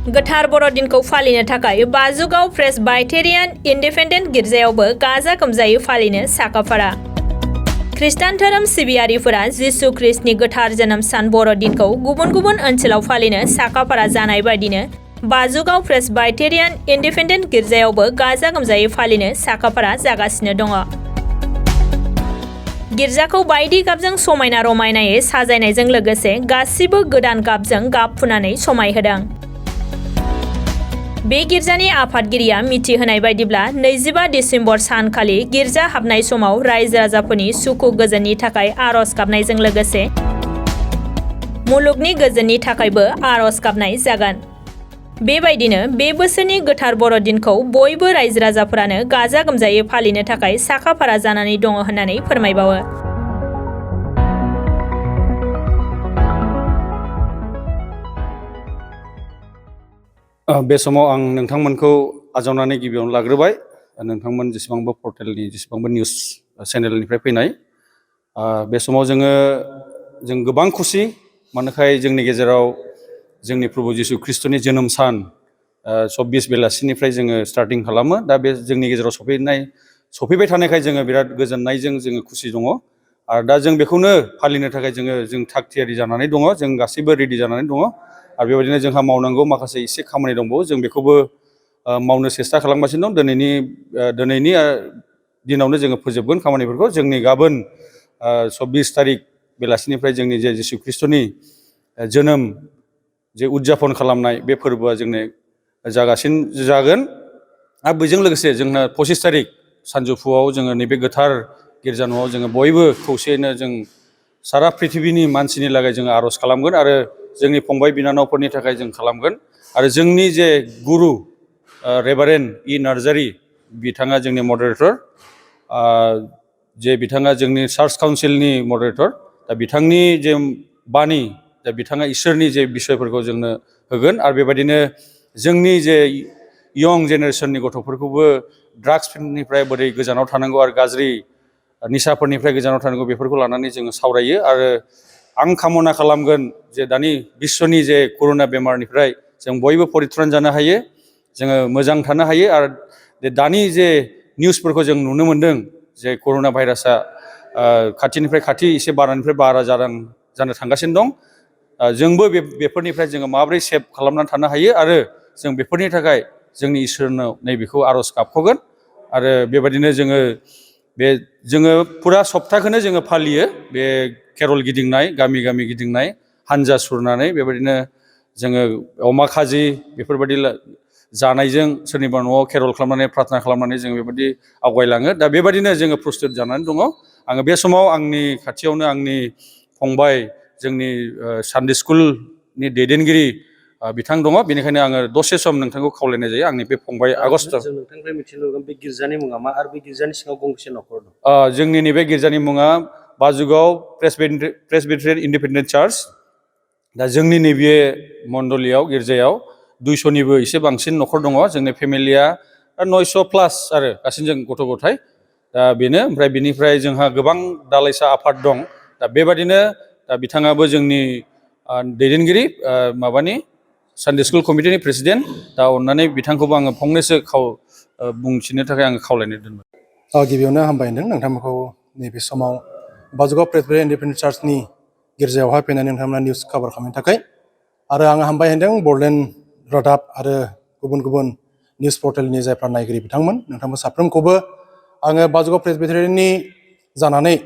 गोथार बर'दिनखौ फालिनो थाखाय बाजुगाव प्रेसबाइटेरियान इन्डिपेन्डेन्ट गिर्जायावबो गाजा गोमजायै फालिनो साखाफारा। खृष्टान धोरोम सिबियारिफोरा जिसु ख्रीष्टनि गोथार जोनोम सान बर'दिनखौ गुबुन गुबुन ओनसोलाव फालिनो साखाफारा जानाय बायदिनो बाजुगाव प्रेसबाइटेरियान इन्डिपेन्डेन्ट गिर्जायावबो गाजा गोमजायै फालिनो साखाफारा जागासिनो दङ। गिर्जाखौ बायदि गाबजों समायना रमायनायै साजायनायजों लोगोसे गासिबो गोदान गाबजों गाब फुनानै समायहोदों। बे गिर्जानि आफादगिरिया मिथिहोनाय बायदिब्ला 25 डिसेम्बर सानखालि गिर्जा हाबनाय समाव रायजो राजाफोरनि सुखु गोजोननि थाखाय आरज गाबनायजों लोगोसे मुलुगनि गोजोननि थाखायबो आरज गाबनाय जागोन। बेबायदिनो बे बोसोरनि गोथार बर'दिनखौ बयबो रायजो राजाफोरानो गाजा गोमजायै फालिनो थाखाय साखाफारा जानानै दङ होननानै फोरमायबावो। बे समाव आं नोंथांमोनखौ आजावनानै गिबियावनो लाग्रोबाय। नोंथांमोन जेसेबांबो पर्टेलनि जेसेबांबो निउस चेनेलनिफ्राय फैनाय बे समाव जों गोबां खुसि, मानोखाय जोंनि गेजेराव जोंनि प्रभु जिसु ख्रीष्टनि जोनोम सान 24 बेलासिनिफ्राय जोङो स्टार्टिं खालामो। दा बे जोंनि गेजेराव सफैबाय थानायखाय जोङो बिराद गोजोननायजों जोङो खुसि दङ। आरो दा जों बेखौनो फालिनो थाखाय जों थाग थियारि जानानै दङ, जों गासैबो रेडि जानानै दङ। आरो बेबायदिनो जोंहा मावनांगौ माखासे एसे खामानि दंबावो, जों बेखौबो मावनो सेस्था खालामगासिनो दं। दिनैनि दिनावनो जोङो फोजोबगोन खामानिफोरखौ। जोंनि गाबोन 24 तारिख बेलासिनिफ्राय जोंनि जे जिसु ख्रीष्टनि जोनोम जे उदजापन खालामनाय बे फोरबोआ जोंनो जागोन। आरो बेजों लोगोसे जोंना 25 तारिख सानजौफुआव जोङो नैबे गोथार गिर्जा न'आव जोङो बयबो खौसेयैनो जों सारा पृथिबिनि मानसिनि लागै जोङो आर'ज खालामगोन आरो जोंनि फंबाय बिनानावफोरनि थाखाय जों खालामगोन। आरो जोंनि जे गुरु रेभारेन्ड इ नार्जारी, बिथाङा जोंनि मडारेटर, जे बिथाङा जोंनि चार्च काउन्सिलनि मडारेटर, दा बिथांनि जे बाणी, दा बिथाङा इसोरनि जे बिसयफोरखौ जोंनो होगोन। आरो बेबायदिनो जोंनि जे यं जेनेरेसननि गथ'फोरखौबो ड्राग्सनिफ्राय बोरै गोजानाव थानांगौ आरो गाज्रि निसाफोरनिफ्राय गोजानाव थानांगौ बेफोरखौ लानानै जोङो सावरायो। आरो आं कामना खालामगोन जे दानि बिश्वनि जे कर'ना बेमारनिफ्राय जों बयबो परित्रान जानो हायो, जोङो मोजां थानो हायो। आरो दानि जे निउसफोरखौ जों नुनो मोन्दों जे कर'ना भाइरासआ खाथिनिफ्राय खाथि एसे बारानिफ्राय बारा जानो थांगासिनो दं। जोंबो बेफोरनिफ्राय जोङो माबोरै सेभ खालामनानै थानो हायो आरो जों बेफोरनि थाखाय जोंनि इसोरनाव नैबेखौ आर'ज गाबख'गोन। आरो बेबायदिनो जोङो फुरा सप्ताखौनो जोङो फालियो बे केरल गिदिंनाय, गामि गामि गिदिंनाय, हानजा सुरनानै बेबायदिनो जोङो अमा खाजि बेफोरबायदि जानायजों सोरनिबा न'आव केरल खालामनानै प्रार्थना खालामनानै जोङो बेबायदि आवगायलाङो। दा बेबायदिनो जोङो प्रस्टुत जानानै दङ। आङो बे समाव आंनि खाथियावनो आंनि फंबाय, जोंनि सानडे स्कुलनि दैदेनगिरि बिथां दङ, बेनिखायनो आङो दसे सम नोंथांखौ खावलायनाय जायो। आंनि बे फंबाय आगस्ट'। जों नोंथांनिफ्राय मिथिनो लुगैगोन बे गिर्जानि मुङा मा आरो बे गिर्जानि सिङाव गंबेसे न'खर दं? जोंनि नैबे गिर्जानि मुङा बाजुगाव प्रेसबिटेरियान इन्डिपेन्डेन्ट चार्च। दा जोंनि नैबे मण्डलियाव गिर्जायाव 200निबो एसे बांसिन न'खर दङ। जोंनि फेमिलिया 900 प्लास आरो गासैजों गथ' गथाय। दा बेनो, ओमफ्राय बिनिफ्राय जोंहा गोबां दालाइसा आफाद दं। दा बेबादिनो दा बिथाङाबो जोंनि दैदेनगिरि, माबानि सानडे स्कुल कमिटिनि प्रेसिडेन्ट। दा अननानै बिथांखौबो आङो फंनैसो बुंथिनो थाखाय आङो खावलायनाय दोनबाय। गिबियावनो हामबाय होनदों नोंथांमोनखौ नैबे समाव बाजुगाव प्रेसबिटेरियान इन्डिपेन्डेन्ट चार्चनि गिर्जायावहाय फैनानै नोंथांमोना निउस कभार खालामनायनि थाखाय। आरो आङो हामबाय होनदों बर'लेण्ड रादाब आरो गुबुन गुबुन निउस पर्टेलनि जायफ्रा नायगिरि बिथांमोन, नोंथांमोन साफ्रोमखौबो आङो बाजुगाव प्रेसबिटेरियाननि जानानै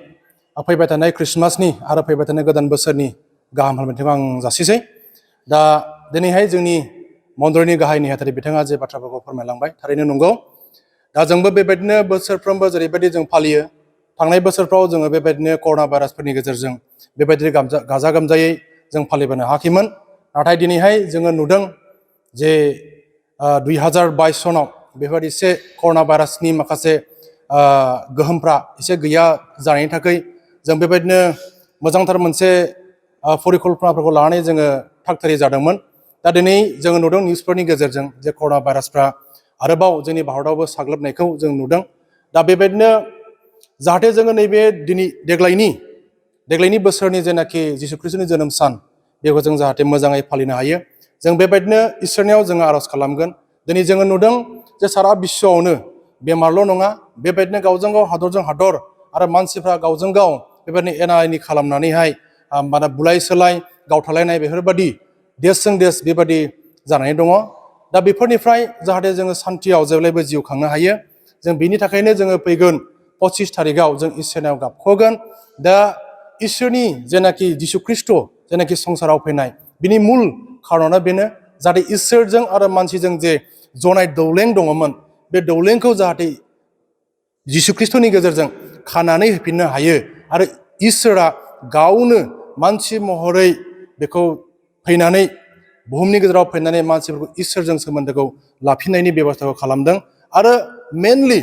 फैबाय थानाय ख्रिस्टमासनि आरो फैबाय थानाय गोदान बोसोरनि गाहाम हामलायनायखौ आं जासिसै। दा दिनैहाय जोंनि मण्डलिनि गाहाय नेहाथारि बिथाङा जे बाथ्राफोरखौ फोरमायलांबाय, थारैनो नंगौ। दा जोंबो बेबायदिनो बोसोरफ्रोमबो जेरैबायदि जों फालियो, थांनाय बोसोरफ्राव जोङो बेबायदिनो कर'ना भाइरासफोरनि गेजेरजों बेबायदि गाजा गोमजायै जों फालिबोनो हायाखैमोन। नाथाय दिनैहाय जोङो नुदों जे 2022 सनाव बेफोरबायदि एसे कर'ना भाइरासनि माखासे गोहोमफ्रा एसे गैया जानायनि थाखाय जों बेबायदिनो मोजांथार मोनसे परिकल्पनाफोरखौ लानानै जोङो थागथियारि जादोंमोन। दा दिनै जोङो नुदों निउसफोरनि गेजेरजों जे कर'ना भाइरासफ्रा आरोबाव जोंनि भारतआवबो साग्लोबनायखौ जों नुदों। दा बेबायदिनो जाहाथे जोङो नैबे देग्लायनि बोसोरनि जेनाखि जिसु ख्रीष्टनि जोनोम सान, बेखौ जों जाहाथे मोजाङै फालिनो हायो, जों बेबायदिनो इसोरनियाव जोङो आर'ज खालामगोन। दिनै जोङो नुदों जे सारा बिश्वआवनो बेमारल' नङा, बेबायदिनो गावजों गाव हादरजों हादर आरो मानसिफ्रा गावजों गाव बेबायदिनो एना एनि खालामनानैहाय माने बुलाय सोलाय गावथालायनाय बेफोरबायदि देशजों देश बेबायदि जानानै दङ। दा बेफोरनिफ्राय जाहाथे जोङो सान्थियाव जेब्लायबो जिउ खांनो हायो, जों बिनि थाखायनो जोङो फैगोन 25 थारिखआव जों इसोरनाव गाबख'गोन। दा इसोरनि जेनाखि जिसु ख्रिस्ट' जेनाखि संसाराव फैनाय, बिनि मुल खार'ना बेनो जाहाथे इसोरजों आरो मानसिजों जे जनाय दौलें दङमोन, बे दौलेंखौ जाहाथे जिसु ख्रिस्ट'नि गेजेरजों खानानै होफिननो हायो आरो इसोरा गावनो मानसि महरै बेखौ फैनानै बुहुमनि गेजेराव फैनानै मानसिफोरखौ इसोरजों सोमोन्दोखौ लाफिननायनि बेब'स्थाखौ खालामदों। आरो मेनलि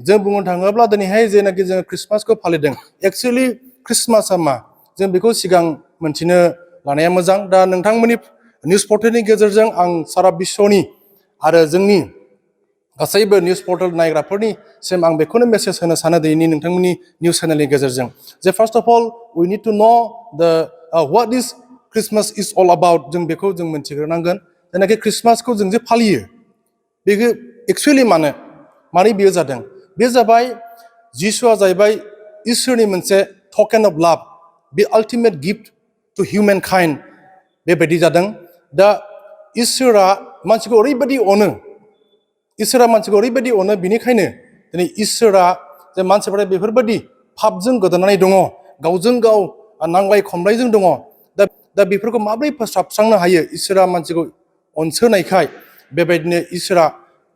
जों बुंनो थाङोब्ला दिनैहाय जेनाखि जोङो ख्रिस्टमासखौ फालिदों, एक्सुवेलि ख्रिस्टमासआ मा जों बेखौ सिगां मोनथिनो लानाया मोजां। दा नोंथांमोननि निउस पर्टेलनि गेजेरजों आं सारा बिश्वनि आरो जोंनि गासैबो निउस पर्टेल नायग्राफोरनिसिम आं बेखौनो मेसेज होनो सानो दिनैनि नोंथांमोननि निउस चेनेलनि गेजेरजों जे first of all we need to know what is Christmas is all about. जों बेखौ जों मोनथिग्रोनांगोन। जेनाखि ख्रिस्टमासखौ जों जे फालियो बेखौ एक्सुवेलि मानो बियो जादों? बे जाबाय जिसुआ जाहैबाय इसोरनि मोनसे टकेन अफ लाभ, बे ultimate gift to human kind बेबायदि जादों। दा इसोरा मानसिखौ ओरैबायदि अनो, इसोरा मानसिखौ ओरैबायदि अनो, बिनिखायनो दिनै इसोरा जे मानसिफोरा बेफोरबायदि पापजों गोदोनानै दङ, गावजों गाव नांलाय खमलायजों दङ। दा बेफोरखौ माबोरै फोसाबस्रांनो हायो? इसोरा मानसिखौ अनसोनायखाय बेबायदिनो इसोरा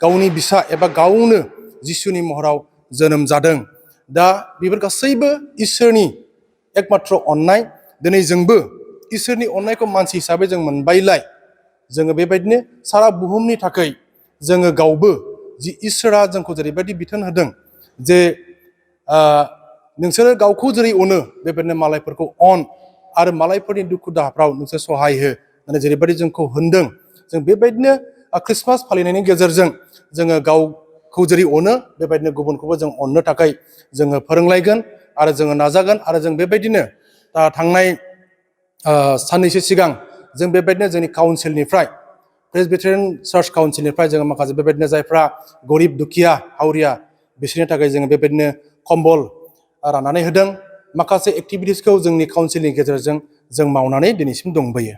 गावनि बिसा एबा गावनो जिसुनि महराव जोनोम जादों। दा बेफोर गासैबो इसोरनि एकमात्र अननाय। दिनै जोंबो इसोरनि अननायखौ मानसि हिसाबै जों मोनबायलाय, जोङो बेबायदिनो सारा बुहुमनि थाखाय जोङो गावबो जि इसोरा जोंखौ जेरैबायदि बिथोन होदों जे नोंसोरो गावखौ जेरै अनो बेबायदिनो मालायफोरखौ अन आरो मालायफोरनि दुखु दाहाफ्राव नोंसोर सहाय हो होननानै जेरैबायदि जोंखौ होनदों, जों बेबायदिनो ख्रिस्टमास फालिनायनि गेजेरजों जोङो गावखौ जेरै अनो बेबायदिनो गुबुनखौबो जों अननो थाखाय जोङो फोरोंलायगोन आरो जोङो नाजागोन। आरो जों बेबायदिनो थांनाय साननैसो सिगां जों बेबायदिनो जोंनि काउन्सिलनिफ्राय प्रेसबिटेरियान चार्च काउन्सिलनिफ्राय जोङो माखासे बेबायदिनो जायफ्रा गरिब दुखिया हावरिया बिसोरनि थाखाय जोङो बेबायदिनो कम्बल राननानै होदों। माखासे एक्टिभिटिसखौ जोंनि काउन्सिलनि गेजेरजों जों मावनानै दिनैसिम दंबोयो।